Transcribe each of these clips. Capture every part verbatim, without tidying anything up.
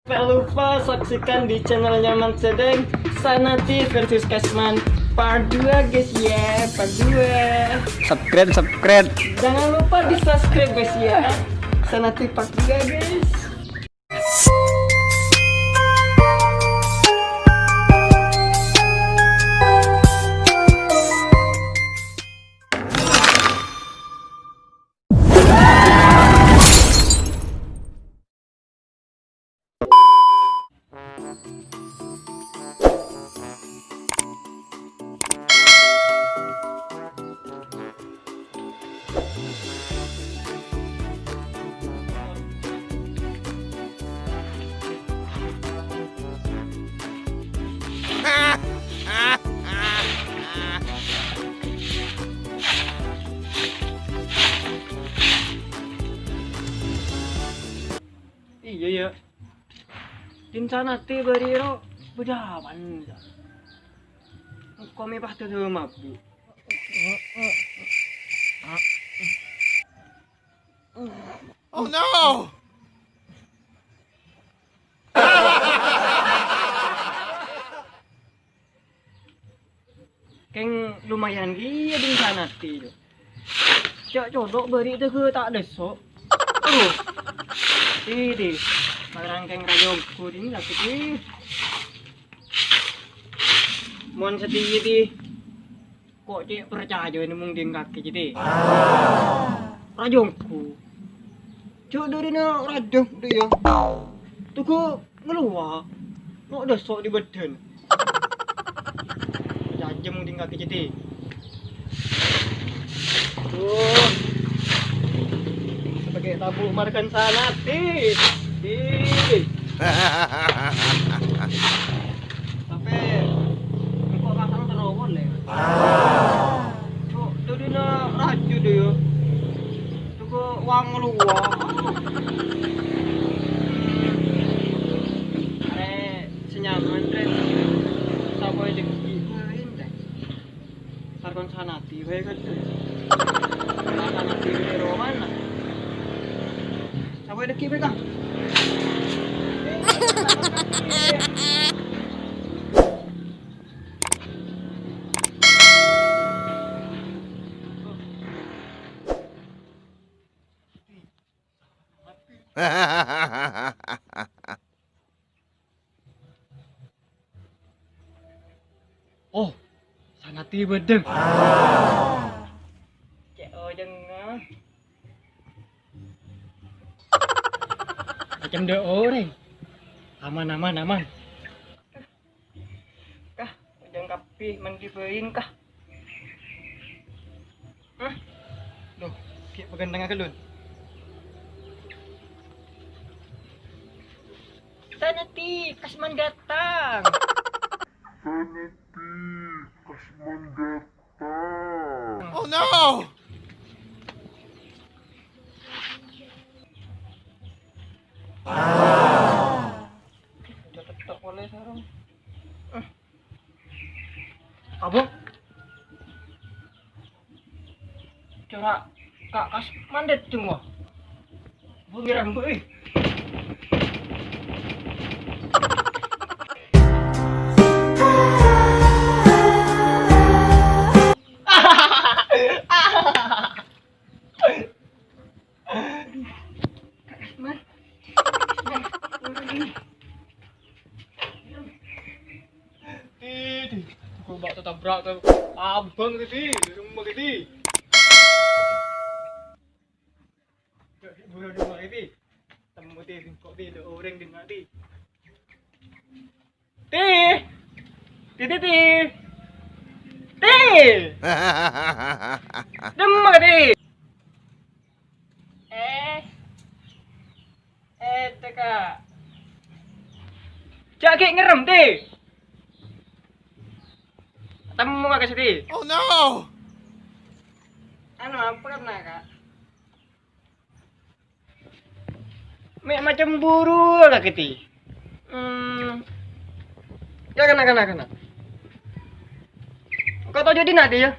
Jangan lupa saksikan di channelnya Mang Cedeng, Sanati versus Kasman part dua, guys, ya, part dua. Subscribe, subscribe. Jangan lupa di-subscribe, guys, ya. Sanati part dua, guys. Iyâ, yâ. Din Sanati bâri' ro bâdâ apaan, sa? Engko' mè' pas dâdâ mabuk. Oh no! Kèng lumayan kèya Din Sanati, Jo. Cè' codok bâri' tèghâ ta' dâsso'. Aduh. Siti. Marang kèng rajâ ongghu ding sakèt, wi. Mon satèya, Ti. Ko' cè' parcajâ nèmong ding kakè, Ti. Rajâ ongghu. Cè' dârina rajâ, Ti, yâ. Tèghâ Ngeluwa. Kok dâsso' di bâdân. Jajem ding kakè cètè. Duh. Sapakè tabuk markan Sanati. Ih. Tapè engko' pasang terowon, lè. Cok, dâdina rajâ, dâ, yâ. Coba wang luwang. Arè sè nyaman, Rè. Sapa dhâggi' bhâi, Rè? Tarkon Sanati bhâi, kan. Sanati bhâi rowana. Sapa dhâggi' bhâi, Kang? Oh, Sanati bâdâ. Cè' ojengnga. Macem dâ' orèng. Aman, aman, aman. Kah, ojang kabbhi mandi bhâi, kah. Hah? Loh, ghi' paganteng aghâlun. Sanati, Kasman datang. Sanati, Kasman datang. Oh no! Udah tetep oleh sarung. Apa? Corak Kak Kasman dâteng, wah. Bunyi rambut, eh. Kak Kasman. Ih, di, kok bak tetabrak ke abang tadi, di rumah tadi. Cok, di buru rumah tadi. Temu di, kok di, ada orang di mati. Ti! Ti, ti, ti! Ti! Demma, Ti! Eh. Eh, teka. Jâ' ghi' ngerrem, Ti! Temu ka Siti. Oh no! Anu, apa kan, Kak? Mè' macemburu ka Keti. Hmm. Ya, kena, kena, kena. Engko' toju' dina, Ti, ya?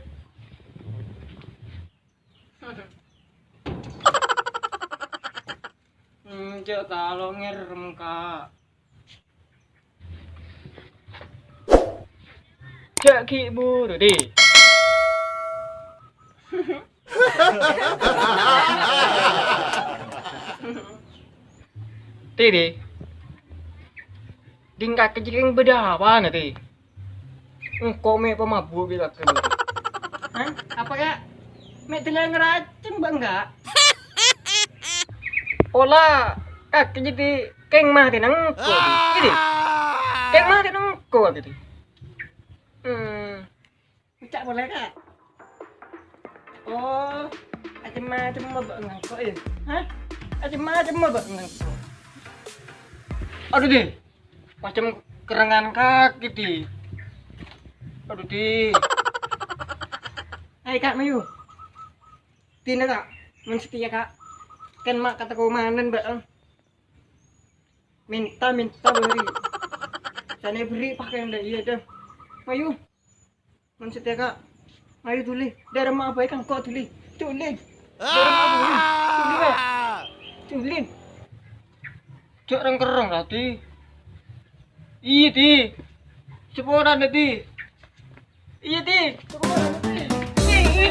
Hmm, cek talo ngerem, Kak. Jhâ' ghi' buru, Di. Ti, Di. Ding kakè jhâ' kèng bâdâ apana, Ti? Engko' mè' pamabuk bi' kakè. Hah? Apa, Ka'? Mè' dâlâ ngaracem, Bâ', enggak? Pola kakè jhâ' kèng matèna engko', Di. Ini. Kèng matèna engko' kakè, Di. Hmm. Ca'na polè, Ka'. Oh, acem-macem ma' bâ' ngangko', yâ? Hah? Acem-macem ma' bâ' ngangko'. Adhu, Di. Macem kerrengngan kakè, Di. Adhu, Di. Ayo, Ka', mayu. Dina, Ka'. Mon satèya, Ka'. Kèng ma' kateko manen, Bâ'. Mènta, mènta bâri'. Sanè bherri' pakèyan dâ' iyâ, dâ. Mayu. Mon satèya, Ka'. Ayo, dhuli. Dârâmma bhâi ka engko', dhuli. Dhuli. Dârâmma bhâi. Dhuli, Ka'. Dhuli. Jhâ' rèng-kerrèng, Ra, Di. Iyâ, Di. Saporana, Di. Iyâ, Di. Saporana, Di. Iyâ.